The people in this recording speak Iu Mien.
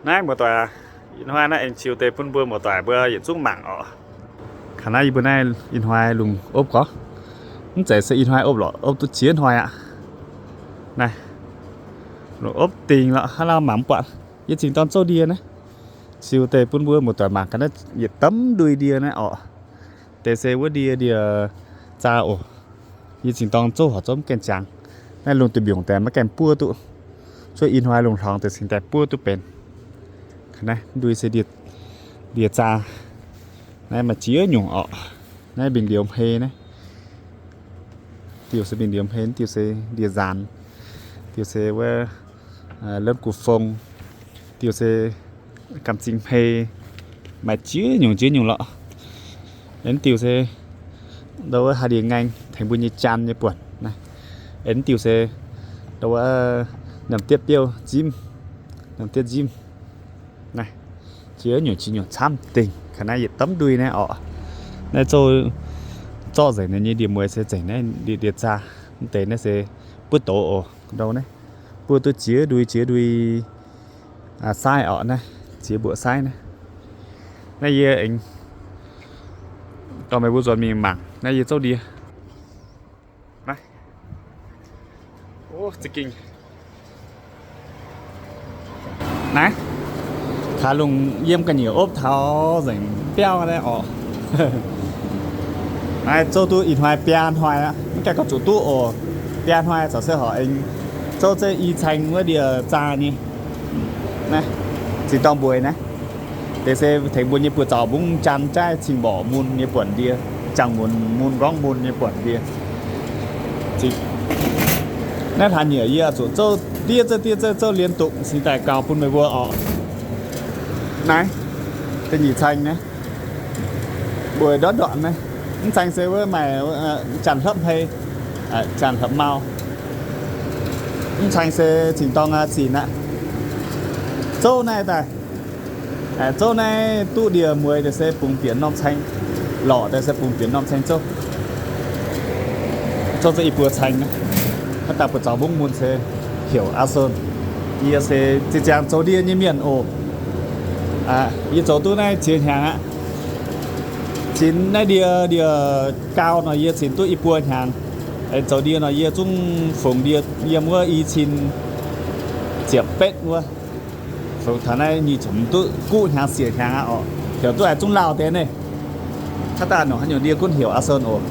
Naaiv muoz-doic, ih hnoi naaiv aengx ziux deix bun mbuo muoz-doic mbuo yietc zungv mangc oc. Kangx naaiv yie mbuo naaiv ih hnoi lungh opv gorngv, mv zeiz se ih hnoi opv lorqc, opv duqv ziex hnoi aqv. Naaiv lungh opv dingc lorqc, hnangv nor mangc mv buatc. Yie zingh dorng zouv ndie naaiv, ziux deix bun mbuo muoz-doic mangc gaax naaiv yietc domh ndui ndie naaiv oc. Deix se wuov ndie, ndie-zaa oc. Yie zingh dorng zouv horc zouv mv gaengh jangx. Naaiv lungh duih mbiungc daaih maiv gaengh buov duqv. Zuov ih hnoi lungh hlorngx deix cingx daaih buov duqv benx. Naaiv ndui se ndie-zaa. Naaiv maaih ziex nyungc orqc. Naaiv mbing-ndioux hmei naaiv. Diuh se mbing-ndioux hmei, diuh se ndie-nzaanx, diuh se wuov, aa, lemv gu fong, diuh se gamh zingh hmei, maaih ziex nyungc ziex nyungc lorqc. Aengx diuh se ndau wuov haaix ndie ngaeng tengx mbuo nyei jaan nyei buonc naaiv. Aengx diuh se ndau wuov nyaamc dietv biouv nzimv, nyaamc dietv nzimv. Naaiv ziex nyungc ziex nyungc camv dingc. Kangx naaiv yietc domh ndui naaiv orqc. Naaiv zouv, zorqv nzengc ninh nyei ndie-mueiz se zengc naaiv ndie-zaa. Mv deix naaiv se buov douz oc. Ndau naaiv buov duqv ziex ndui, ziex ndui, aa, saiv orqc naaiv, ziex mbuoqc saiv naaiv. Naaiv yie aengx dorh meih mbuo nzuonx mingh mangc naaiv yie zouv ndie. Naaiv, o, za'gengh naaiv, taux lungh yiem ga'nyiec opv taux nzengc biauv naaiv orqc. Naaiv zouv duqv ih hnoi biaa hnoi aqv, mv gaengh gorngv zuqc duqv oc. Biaa hnoi corc se horpc aengx zouv zeiv i caeng wuov ndie-zaa nyei. Naaiv zingh dorng mbueix naaiv. Deix se tengx mbuo nyei buoz-zaux mbungv jaan jaav cing mborqc mun nyei buonc ndie, jangx mun, mun nqorngv mun nyei buonc ndie. Naaiv hlaax nyieqc yie zuqc zouv diev zouv diev zouv zouv liên tục cingx daaih gaux bun meih mbuo orqc. Naaiv da'nyeic caeng naaiv, mbueix ndortv ndortv naaiv. Mv caeng se wuov maaih, aa, janx hlopv hmei, aa, janx hlopv mau. Mv caeng se zingh dorng, aa, zinc aqv. Zouv naaiv daaih, aa, zouv naaiv duqv ndie-mueiz daaih se bungx bieqc norm caeng, lorqc daaih se bungx bieqc norm caeng zouv. Zouv za'gengh i buo caeng naaiv. Haaix dauh buoz-zaux mbungv mun se heuc Aa Son. Yie se zinh ziangx zoux ndie nyei mienh oc. Aa, yie zoux duqv naaiv ziex hnyangx aqv. Zinx naaiv ndie, ndie-gau nor yie zinx duqv i buo hnyangx. Aengx zoux ndie nor yie zungv fungx ndie yiem wuov i cin ziepc betv wuov. Fungx taux naaiv nyic ziepc duqv guv hnyangx siec hnyangx aqv orqc. Heuc duqv haiz zungv lauh deix naaiv. Haaix dauh nongc haaix nyungc ndie gunv heuc Aa Son oc.